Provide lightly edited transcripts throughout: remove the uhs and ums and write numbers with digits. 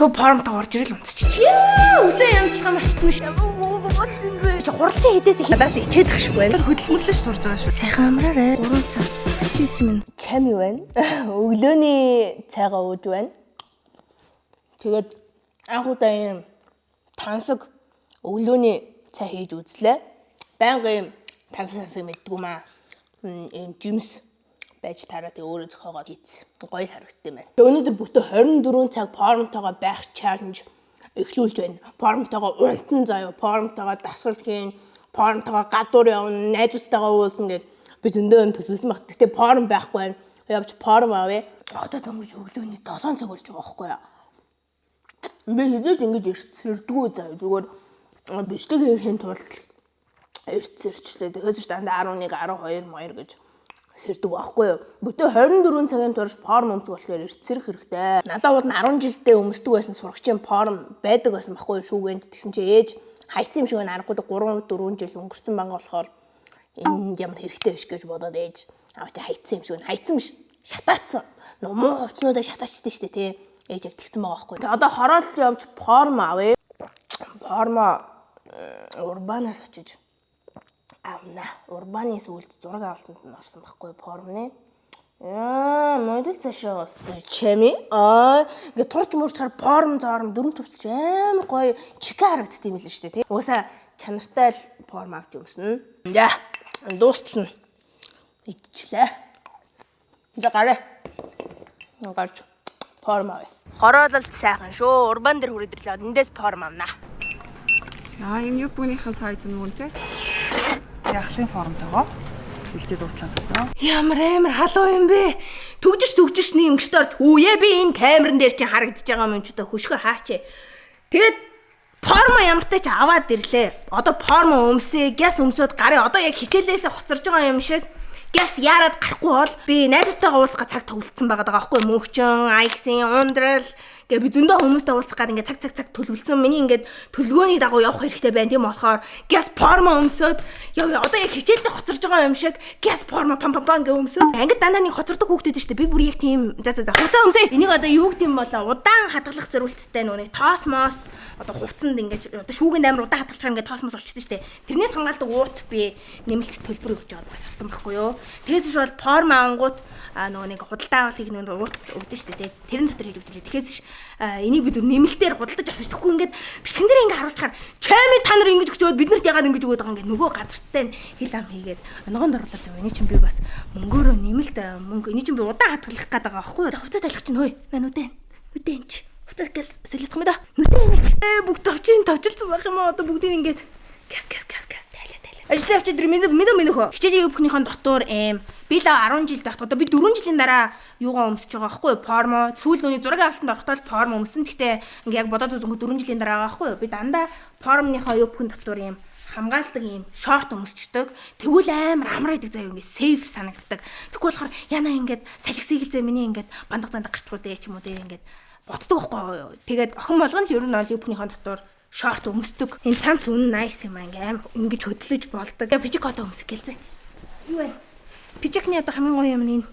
Шууд формтоо орж ирэл унтчих. Яа, үсээ янзлахаа мартсан биш. Бодсон бэ. Чи хуралчин хідээс их надаас ичээд ах шиг байна. Хөдөлмөрлөж турж байгаа шүү. Сайхан амраарай. 3 цаг 49 минут. Чам юу байна? Өглөөний цайгаа ууж байна. Тэгээд анх удаа юм тансаг өглөөний цай хийж үзлээ. Байнга юм тансаг тансаг мэддгүй маа. Ийм жимс байж тараа тэг өөрөө зохиогоод хийц. Гоё харагдсан юм байна. Тэг өнөөдөр бүтэн 24 цаг формтойгоо байх challenge эхлүүлж байна. Формтойгоо унтан заяа, формтойгоо дасгал хийн, формтойгоо гадуур явна, найзуудтайгаа уулзсан гэд би зөндөө юм төлөвлөсөн баг. Гэтэ форм байхгүй байна. Явж форм авъя. Одоо дөнгөж өглөөний 7 цаг болж байгаа байхгүй юу? Би хэзээ ч ингэж эрт сэрдэггүй заяа. Зүгээр бичлэг хийхин тулд эрт сэрчлээ. Тэгэхээс ч дандаа 11, 12 моёр гэж сэрдэг байхгүй юу? Бүтэн 24 цагийн турш форм өмсөх болохоор эрт сэрэх хэрэгтэй. Надад бол 10 жилдээ өмсдөг байсан сурагчийн форм байдаг байсан байхгүй юу? Шүүгэнд тэгсэн чи ээж хайцсан юм шиг байна. Аргагүй 3 4 жил өнгөрсөн банга болохоор энэ ямар хэрэгтэй биш гэж бодоод ээж аваач хайцсан юм шиг байна. Хайцсан биш. Шатаацсан. Нумуу хувцнуудаа шатаачдээ штэ тий. Ээж яг тэгсэн байгаа байхгүй. Тэгээ одоо хороол явж форм авъя. Формо Урбанаас очиж авна. Урбаны сүүлд зураг авалтанд нь орсон байхгүй формны. Яа, модель цаашаа бас чами. Аа, ингээ турч мурч хар форм зорм дөрөв төвцч амар гоё чика харагдд юм л шүү дээ, тий. Угаасаа чанартай л форм авч өмснө. За, дуустал нь идчихлээ. За гараа. Гарч форм авъя. Хороололт сайхан шүү. Урбан дээр хүрээд ирлээ. Эндээс форм авнаа. За, энэ юбгийнхаа сайз нь мөн те. Яхлын формтойгоо бэлдээ дуудлаа даа. Ямар амар халуун юм бэ? Түгжиш түгжиш нэг өнгөрт орж үе би энэ камерын дээр чинь харагдаж байгаа юм чи одоо хөшгөө хаач. Тэгээд формо ямартай ч аваад ирлээ. Одоо формо өмсөө, гяс өмсөөд гарыг одоо яг хичээлээсээ хоцорж байгаа юм шиг гяс яарад гарахгүй бол би найзтайгаа уулзах цаг төвлөцсөн байгаа даа байхгүй мөнхчөн, Айксын, Ундрал гэ би зөндөө хүмүүстэй уулзах гад ингээд цаг цаг цаг төлөвлөсөн. Миний ингээд төлөвлөгөөний дагуу явах хэрэгтэй байна. Тийм болохоор гяс формо өмсөөд яв одоо яг хичээлдээ хоцорж байгаа юм шиг гяс формо пам пам пам гэ өмсөөд ангид дандаа нэг хоцордог хүүхдүүд шүү дээ. Би бүр яг тийм за за за хуцаа өмсөө. Энийг одоо юу гэдэм болоо удаан хадгалах зориулттай нөгөө нэг тоос моос одоо хувцсанд ингээд одоо шүүгэн амар удаан хадгалчихаар ингээд тоос моос болчихдээ шүү дээ. Тэрнээс хамгаалдаг уут би нэмэлт төлбөр өгч яваад бас авсан байхгүй юу. Тэгээс ш бол форм авангууд нөгөө нэг худалдаа авалт хийх нэг уут өгдөн шүү дээ. Тэрэн дотор хийж өгч лээ. Тэгэхээс ш энийг би зүр нэмэлтээр худалдаж авсан. Тэгэхгүй ингээд бичлэгэн дээр ингээд харуулчихаар чайми та нар ингэж өгчөөд биднэрт ягаад ингэж өгöd байгаа ингээд нөгөө газарттай нь хил ам хийгээд ногоон оруулаад байгаа. Эний чинь би бас мөнгөөрөө нэмэлт мөнгө эний чинь би удаан хадгалах гээд байгаа байхгүй юу. Хувцас талах чинь хөөе. Наа нүдэн. Нүдэн чи. Хувцас гэл солиодох юм да. Нүдэн энэ чи. Бүгд товчин товчилсан байх юм аа. Одоо бүгдийг ингээд гяс гяс гяс гяс тайлаа тайлаа. Ажлаа явчих тэр мэдэ мэдэ мэдэх. Хичээлийн юбкныхон дотор эм би л 10 жил байхад одоо би 4 жилийн дараа юугаа өмсөж байгаа байхгүй юу? Формо. Сүүл нүуний зураг авалтанд орохдоо л форм өмсөн. Гэхдээ ингээ яг бодоод үзэнгүү 4 жилийн дараа байгаа байхгүй юу? Би дандаа формныхоо юбкын дотор юм хамгаалдаг юм шорт өмсчдөг. Тэгвэл амар амар байдаг заяа ингээ сейф санагддаг. Тэгэхгүй болохоор яна ингээд салхисигэлзээ миний ингээд бандах зандах гарчгүй дээ ч юм уу дээ ингээд боддог байхгүй юу? Тэгээд охин болгоно л ер нь бол юбкныхоо дотор шорт өмсдөг. Энэ цамц үнэн nice юм аа ингээ амар ингэж хөдлөж болдог. Пижик одоо өмсөх гэлзээ. Юу вэ? Пижикний одоо хамгийн гоё юм нь энэ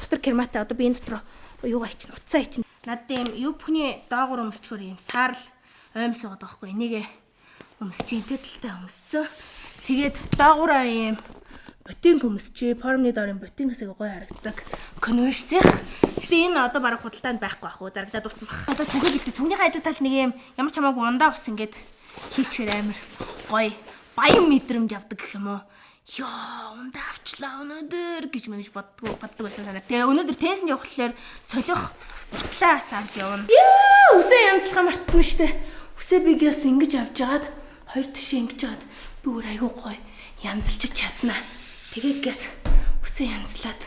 дотор керматай одоо би энэ дотор юугаа хийчин утсаа хийчин. Надад ийм юбкны доогуур өмсчхөр ийм саарл оймс байгаа байхгүй энийгээ өмсч энэ талтай өмсцөө. Тэгээд доогуураа ийм ботинк өмсчээ. Формны доор ийм ботинк хэсэг гоё харагддаг. Converse-ийнх. Гэтэ энэ одоо бараг худалдаанд байхгүй ах уу зарагдаад дууссан баг. Одоо цүнхээ бэлтээ. Цүнхнийхээ хажуу талд нэг ийм ямар ч хамаагүй ундаа ус ингээд хийчихээр амар гоё баян мэдрэмж авдаг гэх юм уу. Йоо, ундаа авчлаа өнөөдөр гэж мэгж боддгоо боддог байсан санаа. Тэгээ өнөөдөр тенсэнд явах болохоор солих бутлаас авч явна. Яа, үсээ янзлахаа мартсан шүү дээ. Үсээ би гяс ингэж авч жагаад хоёр тишээ ингэж жагаад би өөр айгүй гоё янзалж чаднаа. Тэгээд гяс үсээ янзлаад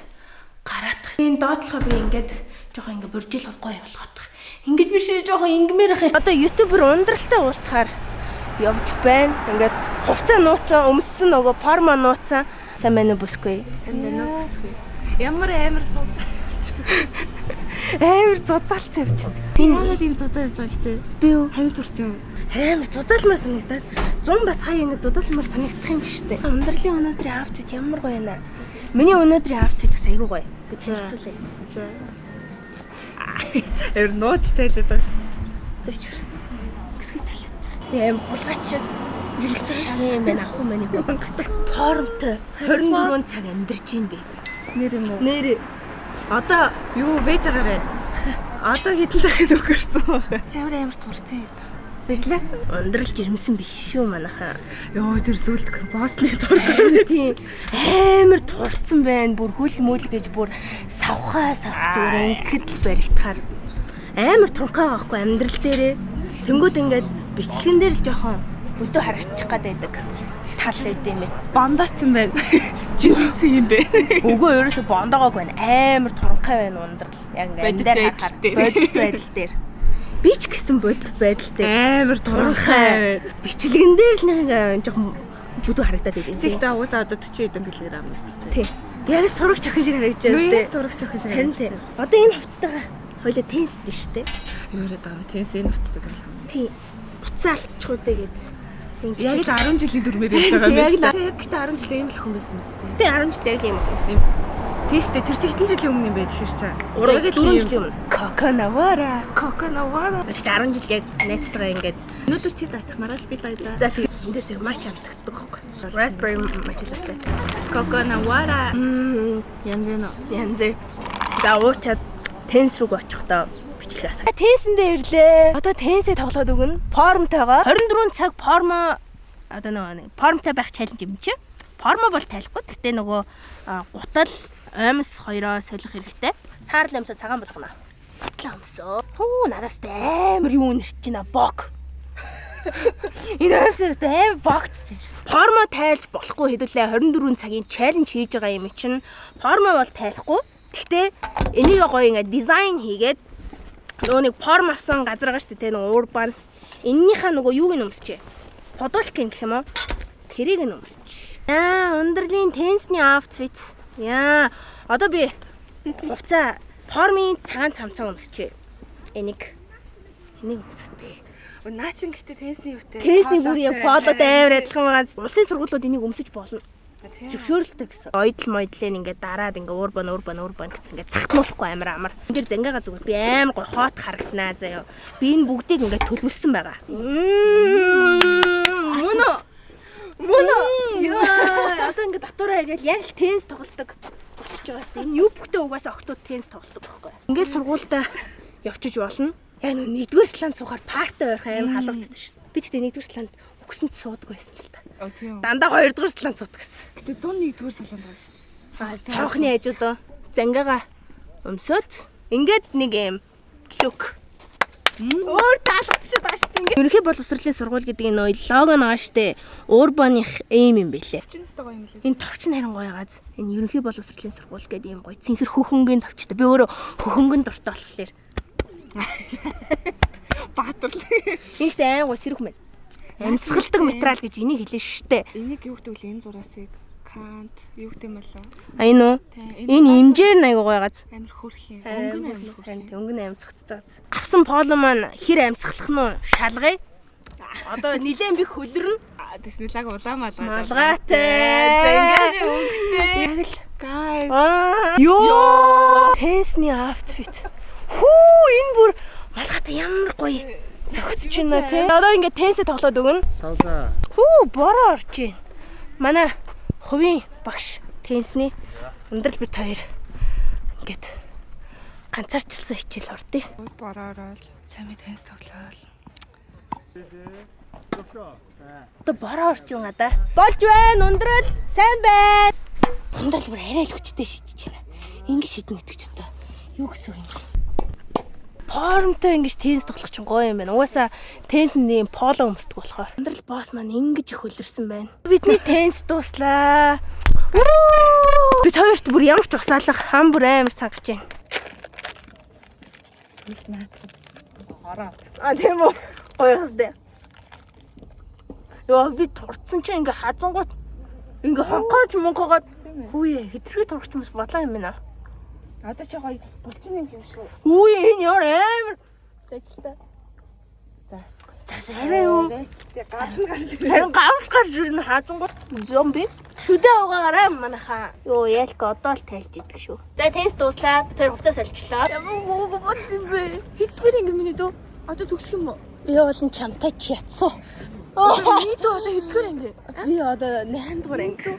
гараат. Энэ доотлохоо би ингээд жоохон ингээ буржилгад гоё болгоодох. Ингэж биш жоохон ингэмээр ах. Одоо ютубер ундралтай уулзахаар явж байна. Ингээд хувцас нууцсан, өмссөн нөгөө формо нууцсан. Сайн байна уу бүсгүй? Сайн байна уу бүсгүй. Ямар амар зузаал. Амар зузаалцсан юм чинь. Тийм. Яагаад ийм зузаал явж байгаа юм бэ? Би юу? Ханид хүрсэн юм. Харин амар зузаалмар санагдаад. Зун бас хаяа ингэ зузаалмар санагдах юм биш үү? Ундралын өнөөдрийн outfit ямар гоё юм аа. Миний өнөөдрийн outfit бас айгүй гоё. Би танилцуулъя. Ер нууц тайлаад байгаа шин. Зөөч. Гисгэ талаад. Нэг аим хулгайч шиг хэрэгцээ шагын юм байна, ах юм байна нэг. Формтой 24 цаг амьдарч ийн бэ. Нэр юм уу? Нэр одоо Юу байж байгаарэ? Одоо хэдэн цагт өгөрцөн байна. Чи амар амар турцсан юм. Баярлаа. Ундралж ирмсэн биш шүү манайхаа. Йоо, тэр сүлд боссны тург. Тийм амар турцсан байна. Бүр хөл мөл гэж бүр савхаа савх зүгээр ингэхэд л баригдахаар амар турхаа байхгүй амьдрал дээрээ. Тэнгүүд ингээд бичлэгэн дээр л жоохон өдөө харагдчих гад байдаг. Тал байд юм ээ. Бондаацсан байна. Жирэмсэн юм бэ. Үгүй, ерөөсө бондоогоог байна. Амар туранхай байна ундрал. Яг ингээд Бодит дээр байдал харахаар дээр. бодит байдал дээр. Би ч гэсэн бодит байдал дээр Амар туранхай. Бичлэгэн дээр л нэг жоохон бүдүү харагдаад байдаг. Чи ихтэй угаасаа одоо 40 хэдэн кг авна. Тий. Яг л сурагч охин шиг харагдаж байна Нү тий. яг сурагч охин шиг. Харин тий. Одоо энэ хувцастайгаа хоёлаа тенсд шүү дээ. Юу яриад байгаа юм бэ? Тенс энэ хувцастай гал. Тий. Буцаа алчихгүй дээ гэж. Яг л 10 жилийн дүрмээр явж байгаа юм Яг байна л шүү дээ. Яг гэтээ 10 жилийн ийм л охин байсан мэт тий. Тий, 10 жил яг ийм охин. Тийм шүү дээ. Тэр чи хэдэн жилийн өмнө юм бэ тэгэхээр чаа. 3 Яг л 4 ийм. жилийн өмнө. Коконавара. Коконавара. Гэхдээ 10 жил яг найзтайгаа ингээд Өнөөдөр чи даачих маргааш би даа. За тий. Эндээс яг матч амтагддаг байхгүй. Raspberry matcha latte. Коконавара. Мм, Янз бүр нөө. янз. За, уучаад тенс рүү очихдоо бичлэг асаа. Тенсэндээ ирлээ. Одоо тенсээ тоглоод өгнө. Формтойгоо 24 цаг формо одоо нөгөө нэг формтой байх challenge юм чи. Формо бол тайлахгүй. Гэтэ нөгөө гутал оймс хоёроо солих хэрэгтэй. Саарл өмсөө цагаан болгоно. Гутлаа өмсөө. Хүү, надаас амар юу нэрч байна бог. Энэ оймсоос амар богдсон юм шиг. Формо тайлж болохгүй, хэдүүлээ 24 цагийн challenge хийж байгаа юм чинь. Формо бол тайлахгүй. Гэхдээ энийг гоё ингээ дизайн хийгээд нөгөө нэг форм авсан газар байгаа шүү дээ, нөгөө урбан. Эннийхээ нөгөө юуг нь өмсчээ. Футболка гэх юм уу? Тэрийг нь өмсч. Аа, ундралын теннисний outfit. Яа, одоо би хувцаа формын цагаан цамцаа өмсчээ. Энийг өмсөдөг. Наа чин гэтээ тенсний юутай. Теннисний бүр яг полод амар адилхан байгаа. Улсын сургуулиуд энийг өмсөж болно. Зөвшөөрөлтэй гэсэн. Ойдол мойдлын ингээд дараад ингээд урбан урбан урбан гэсэн ингээд цагтнуулахгүй амар амар. Энд дэр зангиага зүгээр би амар гой хот харагданаа заяа. Би энэ бүгдийг ингээд төлөвлөсөн байгаа. Мөн үү? Мөн үү? Яа, одоо ингээд татвараа ингээд яг л теннис тоглолдог болчихж байгаа сте. Энэ юбктэй угаасаа октод теннис тоглолдог байхгүй. Ингээд сургуультай явчиж болно. Яг нэг нэгдүгээр сланд суухаар партай ойрхон амар халууцдаг шүү дээ. Би тэгтээ нэгдүгээр сланд үгсэнд суудаг байсан л та. Оо, тийм үү. Дандаа хоёрдугаар сланд суудаг гэсэн. Гэтээ 101-р салаанд байгаа шүү дээ. Цонхны хажууд зангиага өмсөөд ингээд нэг юм look. Өөр таалагдчих шүү дээ ингээд. Ерөнхий боловсролын сургууль гэдэг энэ нөө лого нэг штэ. Урбаных эм юм бэлээ. Товчин өстой гоё юм лээ. Энэ товч нь харин гоё газ. Энэ ерөнхий боловсролын сургууль гэдэг ийм гоё цэнхэр хөхөнгөний товчтой. Би өөрөө хөхөнгөн дуртай болохоор. Баатарлаа. Энэ ихтэй аим гоё сэрэх мэн. Амьсгалдаг материал гэж энийг хэлнэ штэ. Энийг юу гэдэг вэ? Энэ зураасыг Кант юу гэдэг юм болоо? А, энэ үү? Тий. Энэ имжээр нь айгуу гоё газ. Амар хөрх юм. Өнгө нь амар хөрх. Харин өнгө нь амьсгацсан. Авсан поло маань хэр амьсгалах нь шалгая. Одоо нилээн би хөлөрнө. Тэснэлаг улаан малгай. Малгайтай. Зангианы өнгөтэй. Яг л Guys. Аа. Йоо. Тенсний outfit. Хүү, энэ бүр малгайтай ямар гоё зөгцөж байна те. Одоо ингээд тенсээ тоглоод өгнө. Савлаа. Хүү, бороо орж байна. Манай хувийн багш теннисний өндөрлө бит хоёр ингээд ганцаарчилсан хичээл ордъё. Бороо ороод чами теннис тоглоол. Одоо бороо орж юм гадаа. Болж байна, ундрал сайн байна. Ундрал бүр арай л хүчтэй шидэж байна. Ингэ шиднэ гэдэг ч одоо юу гэсэн үг юм бэ? Формтой ингэж теннис тоглох чинь гоё юм байна. Угаасаа теннисэнд ийм поло өмсдөг болохоор. Ундрал босс маань ингэж их хөлөрсөн байна. Бидний теннис дууслаа. Бид хоёрт бүр ямар ч усаалах хам бүр амар цангаж байна. Ороод. А, тийм үү? Гоё хэвчээ. Йоо, би турцсан чинь ингээ хазангууд ингээ хонхоож мөнхөөгоод хүүе хитрхи турч юмс бодлоо юм байна. Одоо чи гоё булчин юм юм шүү. Хүүе, энэ ямар амар ажиллаа. За. Цааш арай юу? Байчтай гал нь гарч ирнэ. Харин гавс гарч ирнэ хазангууд зомби. Шүдэ угаагаарай манайхаа. Йоо, ялка одоо л тайлж идэг шүү. За, тест дууслаа. Бид хоёр хувцас соличлоо. Ямар гоо бодсон бэ? Хэдгээр ингэ миний дөө. Одоо төгсөх юм уу? Би болон чамтай ч ятсан. Нийт одоо хэдгээр анги? Би одоо 8 дугаар анги.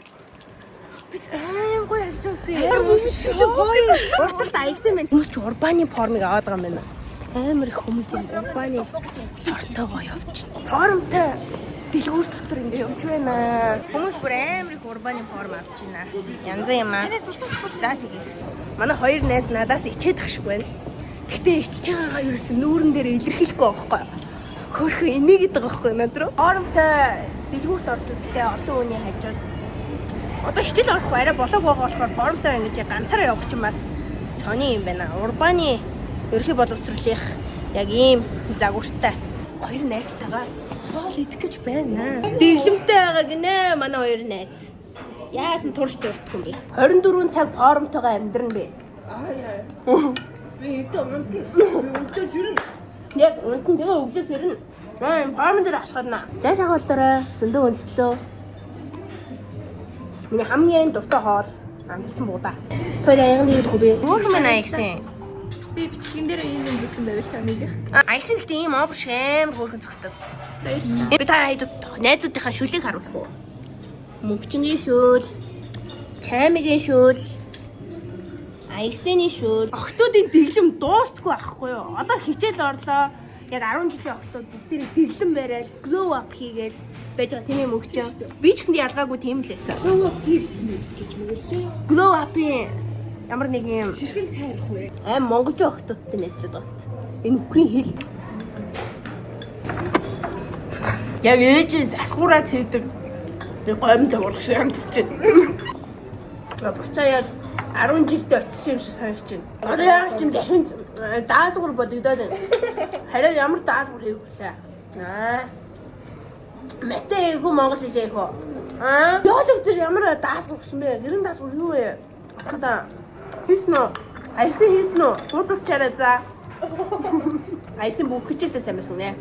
Би ч аим гоё харагдаж байна сте. Чи гоё. Урталт аягсан байна. Хүмүүс ч урбаны формыг аваад байгаа юм байна. Амар их хүмүүс юм урбаны тортоогоо явчихна. Формтой дэлгүүр дотор ингэ явж байна. Хүмүүс бүр амар их урбаны форм авч байна. Янз юм аа. За тэгээ. Манай хоёр найз надаас ичээд ах шиг байна. Гэтэ ичж байгаагаа ерөөсөн нүүрэн дээр илэрхийлэхгүй байхгүй. Хөөрхөн энийг гэдэг байхгүй над руу. Формтой дэлгүүрт орж үзлээ олон хүний хажууд. Одоо хичээл орохгүй арай болоог байгаа болохоор формтой ингэж ганцаараа явах чинь бас сони юм байна. Урбаны ерхий боловсролынх яг ийм загвартай. Хоёр найзтайгаа хоол идэх гэж байна. Дэглэмтэй байгаа гинэ манай хоёр найз. Яасан турш дуустгүй юм бэ? 24 цаг формтойгоо амьдрна бэ. Би хэдэн унтна. Би өглөө сэрнэ. Яг унтан тэгээ өглөө сэрнэ. Аа энэ форм дээр ашигладна. За сайхан боллоорой. Зөндөө үнслөө. Миний хамгийн дуртай хоол амтсан буудаа. Тэр аягааны идэх үү бэ? Өөр юм аягсан. Би бичлэгэн дээр ийм юм зүтсэн байвал чамыг. Аягсан гэхдээ ийм обр шиг амар хөөрхөн цогтөг. Би та хайдууд найзуудынхаа шүлийг харуулах уу? Мөнхчингийн шүл, чаймигийн шүл, аягсны шүл. Охтуудын дэглэм дуустгүй ахгүй юу? Одоо хичээл орлоо. Яг 10 жилийн охтууд бүгдээрээ дэглэм барайл, glow up хийгээл байж байгаа тийм ээ мөнхчин. Би ч гэсэнд ялгаагүй тийм л байсан. Glow up tips мипс гэж мэгэл дээ. Glow up-ийн ямар нэг юм Хэрхэн цайрах вэ? аим монголчуу охтуудтай найзлаад байгаа шүү дээ. Энэ үхрийн хэл. Яг ээжийн залхуураад хийдэг нэг гомд урах шиг амтч чинь. Буцаа яг 10 жилдээ очсон юм шиг санагч байна. Одоо яг чинь дахин даалгавар бодогдоод байна. Харин ямар даалгавар хийх вэ? Аа. Мэтэ их үү монгол хэлээ их үү? Аа. Яалаг тэр ямар даалгавар өгсөн бэ? Гэрэн даалгавар юу вэ? Одоо хийсэн үү? Аясан хийсэн үү? Хуудалчаарай за. Аясан бүх хичээлээ сайн байсан нэ.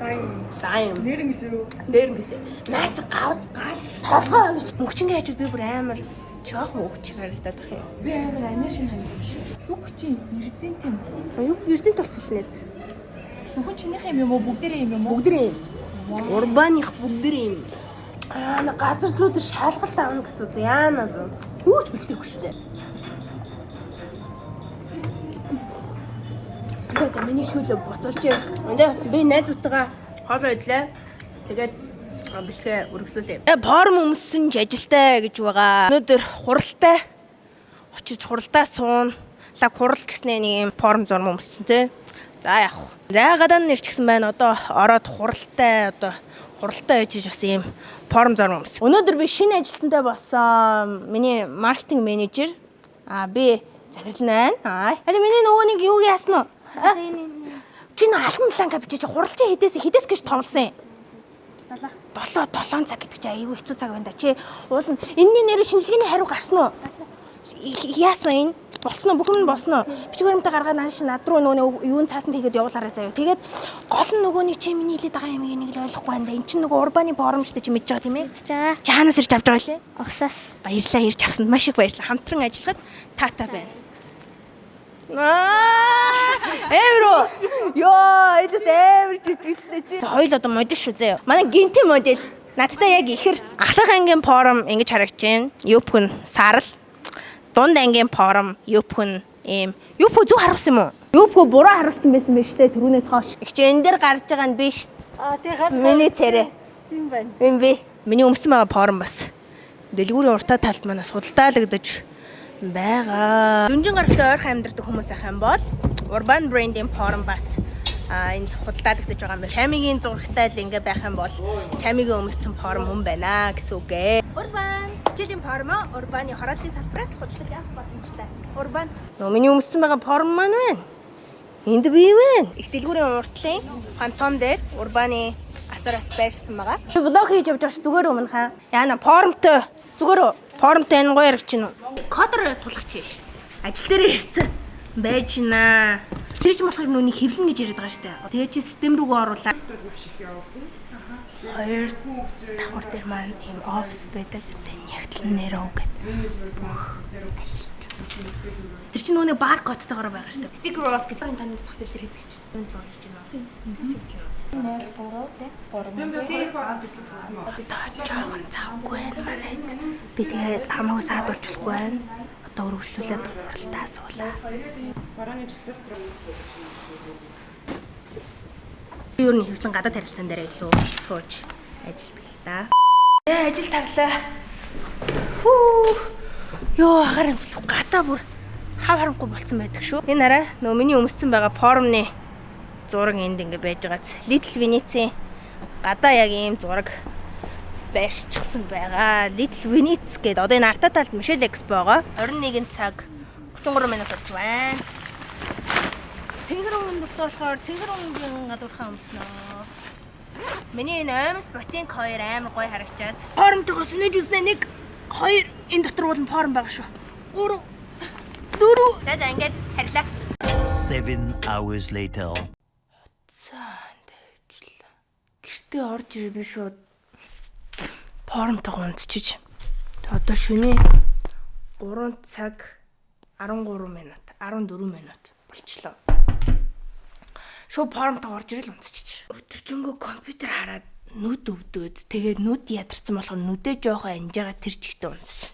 Дайн. Дайн. Нэрэн гэсэн үү? Нэр гэсэн. Наа чи гав гал толгой гэж. Мөгчингийн хажууд би бүр амар жоохон өвч харагдаад байх юм. Би амар аниа шиг харагдаад шүү. Юу чи мэрзэн тийм. Юу эрдэнэ толцол нэз. Зөвхөн чинийх юм юм уу? Бүгдээрээ юм юм уу? Бүгдэрээ юм. Урбаных бүгдэрээ юм. Аа на газар зүй дээр шалгалт авна гэсэн үг. Яана зөө. Юу ч бэлтээгүй шүү дээ. За за миний шүлээ буцалж. Эндээ би найзуудтайгаа хоол идлээ. Тэгээд бичлэгээ үргэлжлүүлье. Форм өмссөн ч ажилтай гэж байгаа. Өнөөдөр хуралтай очиж хуралдаа суун. Лаг хурал гэснээ нэг юм форм зурм өмссөн те. За явах. За гадаа нь ирчихсэн байна. Одоо ороод хуралтай одоо хуралтай ээжиж бас ийм форм зурм өмс. Өнөөдөр би шинэ ажилтнтай болсон. Миний маркетинг менежер. А би захирал байна. Аа. Харин миний нөгөө нэг юу яасан уу? А? Чи нөө алган бланка бичиж хуралчаа хідээс хідээс гэж товлсон юм. 7 7 цаг гэдэг чи айгүй хэцүү цаг байна да. Чи уул нь энэний нэр шинжилгээний хариу гарсан уу? Яасан энэ? Болсон уу? Бүх юм нь болсон уу? Бичиг баримтаа гаргаад нааш над руу нөгөө нэг юун цаасанд хийгээд явуулаарай заяа. Тэгээд гол нь нөгөө нэг чи миний хэлээд байгаа юм нэг л ойлгохгүй байна да. Эн чинь нөгөө урбаны форм шүү дээ чи мэдж байгаа тийм ээ? Мэдж байгаа. Чи хаанаас ирж авч байгаа лээ? Угсаас. Баярлалаа ирж авсанд маш их баярлалаа. Хамтран ажиллахад таатай байна. Аа! Амар уу? Йоо, энэ амар жижиглээ чи. За хоёул одоо модель шүү заяа. Манай гинти модель. Надтай яг ихэр ахлах ангийн форум ингэж харагч байна. Юпхэн сарал. Дунд ангийн форум юпхэн ийм. Юпхөө зөв харуулсан юм уу? Юпхөө буруу харуулсан байсан байх штэ түрүүнээс хойш. Их чи энэ дээр гарч байгаа нь биш. Аа тий гар Миний царай. тийм байна. Юм бэ? Миний өмсөн байгаа форм бас дэлгүүрийн уртаа талд манаас худалдаалагдаж байгаа. Дүнжин гарагтай ойрхон амьдардаг хүмүүс ах юм бол Urban Brand-ийн форм бас энд худалдаалагдаж байгаа юм байна. Чамигийн зурагтай л ингээ байх юм бол чамигийн өмссөн форм мөн байна гэсэн үг ээ. Urban жилийн формо Urban-ы хорооллын салбараас худалдаж авах боломжтой. Urban. Нөө миний өмссөн байгаа форм маань байна. Энд би байна. Их дэлгүүрийн уртлын фантом дээр Урбаны асараас байрсан байгаа. Би влог хийж явж байгаа ш зүгээр өмнө хаа. Яана формтой зүгээр үү? Формтой энэ гоё яригч нь. Кодор тулгач юм шин. Ажил дээр ирсэн байж наа. Тэр чинь болохоор нүуний хэвлэн гэж яриад байгаа штэ. Тэгээ чи систем рүүгээ оруулаа. Хоёр давхар дээр маань ийм офис байдаг. Тэгээ нягтлан нэрөө гэд бүх ажилч. Тэр чинь нөгөө баркодтойгоор байгаа шүү дээ. Sticker Ross гэдэг энэ таны зах зээл дээр хийдэг чинь. Энэ л орж байна. 0 3 тэ 3. Одоо жоохон завгүй байна манайд. Би тэгээд хамаагүй саадуулчихгүй байна. Одоо өргөжлүүлээд хуралдаа суулаа. Би ер нь хөвчин гадаад харилцаан дээр илүү сууж ажилтдаг л та. Ажил тарлаа. Хүү. Йоо, агаар юмсл гадаа бүр хав харанхуй болцсон байдаг шүү. Энэ арай нөгөө миний өмссөн байгаа формны зураг энд ингэ байж байгааз. Little Venice-ийн гадаа яг ийм зураг барьчихсан байгаа. Little Venice гэдэг одоо энэ артаа талд Michelle Expo байгаа. 21 цаг 33 минут болж байна. Цэнгэр өнгөн дуртай болохоор цэнгэр өнгийн гадуурхаа өмснө. Миний энэ оймс ботинк хоёр амар гоё харагчаад. Формтойгоо сүнэж үзнэ 1 2 энэ дотор бол форм байгаа шүү. 3 4. За за ингээд харилаа. 7 hours later. За тавьчлаа. Гэртээ орж ирээ би шууд формтойгоо унтчиж. Одоо шөнийн 3 цаг 13 минут, 14 минут болчлоо. Шууд формтойгоо орж ирэл унтчиж. Өдөржингөө компьютер хараад нүд өвдөөд тэгээд нүд ядарсан болохоор нүдээ жоохон анжаагаа тэр чигтээ унтчих.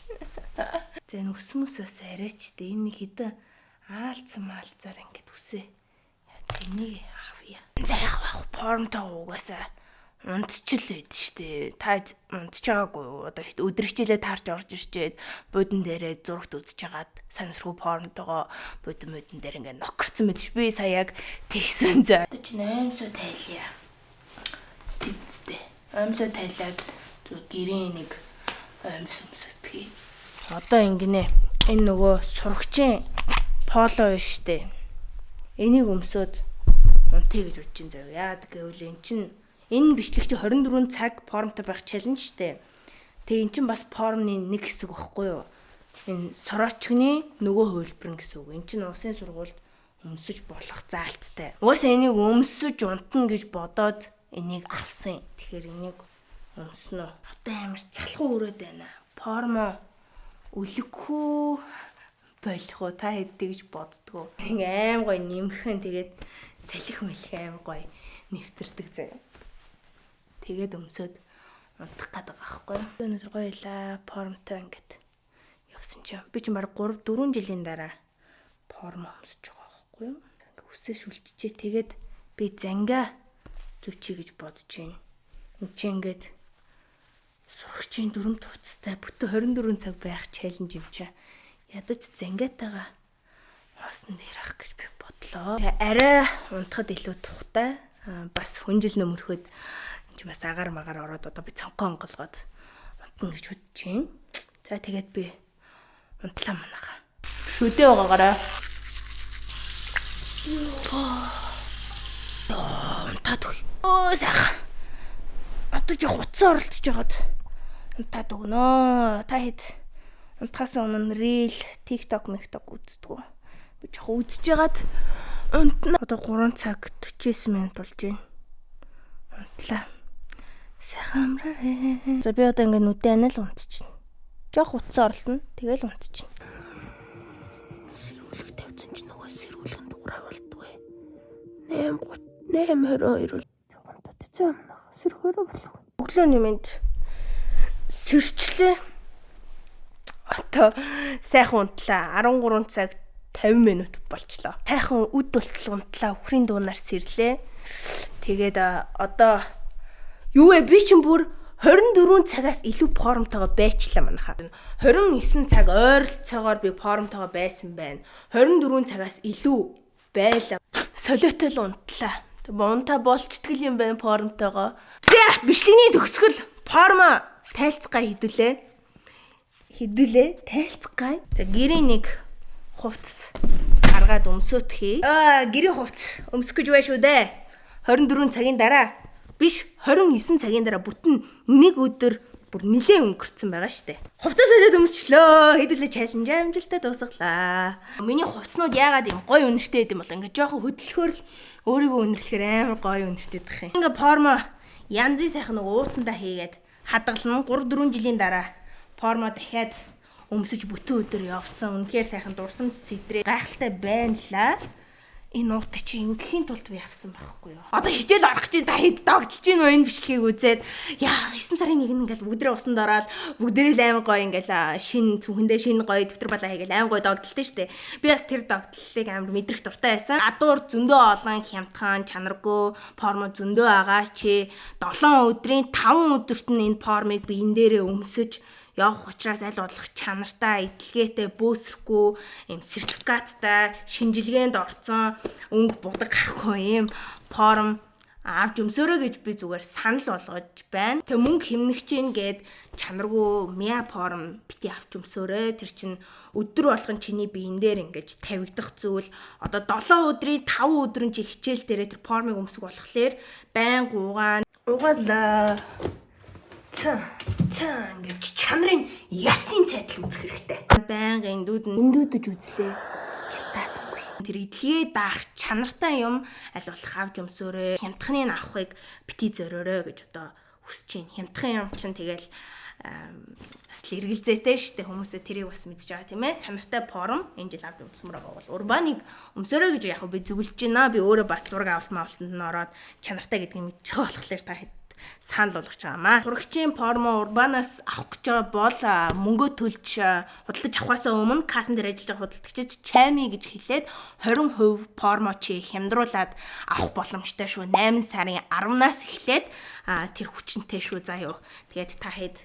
За энэ ус мүсээс арайч дээ. Энэ нэг хідэн аалцсан маалцаар ингээд үсээ. Энийг авъя. За яг яг формтойгоо угаасаа унтчил байд штэ. Та унтж байгаагүй юу? Одоо их өдөр хичээлээ таарч орж ирчээд буудан дээрээ зурагт үзэж хагаад санамсаргүй формтойгоо буудан модон дээр ингээд нокорцсон байд ш. Би сая яг тэгсэн за. Одоо чи 800 тайлъя. Тэмцтэй. Оймсоо тайлаад зүг гэрийн нэг оймс өмсөдгий. Одоо ингэнэ. Энэ нөгөө сурагчийн поло биш штэ. Энийг өмсөөд унтъя гэж бодож ин заяа. Яад гэвэл эн чин энэ бичлэг чи 24 цаг формтой байх челлендж штэ. Тэгээ эн чин бас формны нэг хэсэг багхгүй юу? Энэ сорочкны нөгөө хувилбар гэсэн үг. Эн чин улсын сургуульд өмсөж болох заалттай. Угаасаа энийг өмсөж унтна гэж бодоод энийг авсан. Тэгэхээр энийг өмснө. Одоо амар залхуу өрөөд байна. Формо өлөгхүү болох уу та хэдтэй гэж боддгоо. Ингээ аим гоё нэмхэн тэгээд салхи мэлх аим гоё нэвтэрдэг заяа. Тэгээд өмсөд унтах гээд байгаа байхгүй юу. Өнөөдөр гоё илаа формтой ингээд явсан чинь би чинь баг 3 4 жилийн дараа форм өмсөж байгаа байхгүй юу. Ингээ үсээ шүлжчихээ тэгээд би зангаа зүчий гэж бодож байна. Энд чинь ингээд сурагчийн дүрм хувцастай бүтэн 24 цаг байх челлендж юм чи. Ядаж зангаатайгаа хоосон дээр ах гэж би бодлоо. Арай унтахад илүү тухтай. Бас хүнжил нөмөрхөд энэ чи бас агаар магаар ороод одоо би цонхоо онголгоод унтна гэж бодож байна. За тэгээд би унтлаа манайхаа. Шүдэ байгаагаарай. Унтаад өг. Өө сайхан. Одоо чи утсан оролцож байгаад унтаад өгнө. Та хэд унтахаас өмнө reel, TikTok, MikTok үздэг үү? Би жоохон үзэж байгаад унтна. Одоо 3 цаг 49 минут болж байна. Унтлаа. Сайхан амраарэ. За би одоо ингээ нүдэ анил унтчихна. Жоох утсан оролтно. Тэгэл унтчихна. Сэрүүлэг тавьсан чи нөгөө сэрүүлэг нь дуурай болдгоо. 8:30 8:22 бол жоохон татцсан юм. Сэрхээрээ болох. Өглөөний мэнд сэрчлээ. Одоо сайхан унтлаа. 13 цаг 50 минут болчлоо. Сайхан үд болтол унтлаа. Үхрийн дуунаар сэрлээ. Тэгээд одоо юу вэ? Би чинь бүр 24 цагаас илүү формтойгоо байчлаа манайхаа. 29 цаг ойролцоогоор би формтойгоо байсан байна. 24 цагаас илүү байлаа. Солиотой л унтлаа. Унта болчтгол юм байна формтойгоо. За, бичлэгний төгсгөл формо тайлцгаа хідүүлээ. Хідүүлээ тайлцгаа. За, гэрийн нэг хувцас гаргаад өмсөтхий. Гэрийн хувцас өмсөх гэж бай шүү дээ. 24 цагийн дараа биш 29 цагийн дараа бүтэн нэг өдөр бүр нилээн өнгөрцөн байгаа штэ. Хувцас солиод өмсчлөө. Хэдүүлээ чалленж амжилттай дуусгалаа. Миний хувцснууд яагаад юм гоё үнэртэй байд юм бол ингээ жоохон хөдлөхөөр л өөрийгөө үнэрлэхээр амар гоё үнэртэй дэх юм. Ингээ формо янзын сайхан нөгөө уутандаа хийгээд хадгална. 3 4 жилийн дараа формо дахиад Өмсөж бүтэн өдөр явсан. Үнэхээр сайхан дурсамж сэдрээ гайхалтай байна лаа. Энэ нуугтай чи ингэхийн тулд би авсан байхгүй юу? Одоо хичээл орох чинь та хэд догтлж гин үү энэ бичлэгийг үзээд яа 9 сарын 1 нь ингээл бүгдрээ усанд ороод бүгдээрээ л амар гоё ингээл шин цүнхэндээ шин гоё дэвтэр балаа хийгээл амар гоё догтлоо штэ. Би бас тэр догтлолыг амар мэдрэх дуртай байсан. Гадуур зөндөө олон хямдхан чанаргүй формо зөндөө байгаа чи 7 өдрийн 5 өдөрт нь энэ формыг би энэ дээрээ өмсөж явах учраас аль болох чанартай, эдлгээтэй, бөөсрөхгүй, ийм сертификаттай, шинжилгээнд орцсон, өнгө будаг гарахгүй ийм форм авч өмсөөрэй гэж би зүгээр санал болгож байна. Тэг мөнгө хэмнэх чинь гээд чанаргүй мя форм бити авч өмсөөрэй. Тэр чинь өдөр болгон чиний биен дээр ингэж тавигдах зүйл. Одоо 7 өдрийн 5 өдөр нь чи хичээл дээрээ тэр формыг өмсөх болохоор байн гуугаан угаалаа. Цаа цаа ингэж чанарын ясын цайдал үзэх хэрэгтэй. Байнга эндүүд эндүүдэж үзлээ. Таасангүй. Тэр эдлгээ даах чанартай юм аль болох авч өмсөөрэй. Хямдхныг нь авахыг бити зориорой гэж одоо хүсэж байна. Хямдхан юм чинь тэгэл бас л эргэлзээтэй шүү дээ. Хүмүүсээ тэрийг бас мэдж байгаа тийм ээ. Чанартай форм энэ жил авч өмсмөр байгаа бол урбаныг өмсөөрэй гэж яг би зөвлөж байна. Би өөрөө бас зураг авалт маавалтанд нь ороод чанартай гэдгийг мэдж байгаа болохоор та хэд санал болгож байгаамаа. Сурагчийн формо урбанаас авах гэж байгаа бол мөнгөө төлж худалдаж авахаас өмнө кассан дээр ажиллаж байгаа худалдагчид чайми гэж хэлээд 20% формо чи хямдруулад авах боломжтой шүү. 8 сарын 10-наас эхлээд тэр хүчинтэй шүү заа юу. Тэгээд та хэд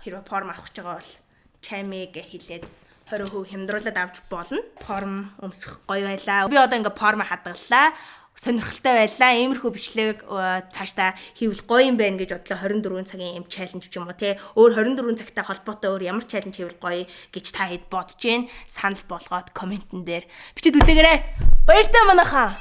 хэрвээ форм авах гэж байгаа бол чайми гэж хэлээд 20% хямдруулад авч болно. Форм өмсөх гоё байлаа. Би одоо ингээ формо хадгаллаа. Сонирхолтой байлаа. Иймэрхүү бичлэг цаашдаа хийвэл гоё юм байна гэж бодлоо. 24 цагийн юм challenge ч юм уу те. Өөр 24 цагтай холбоотой өөр ямар challenge хийвэл гоё гэж та хэд бодож гин санал болгоод комментэн дээр бичиж үлдээгээрэй. Баяртай манайхаа.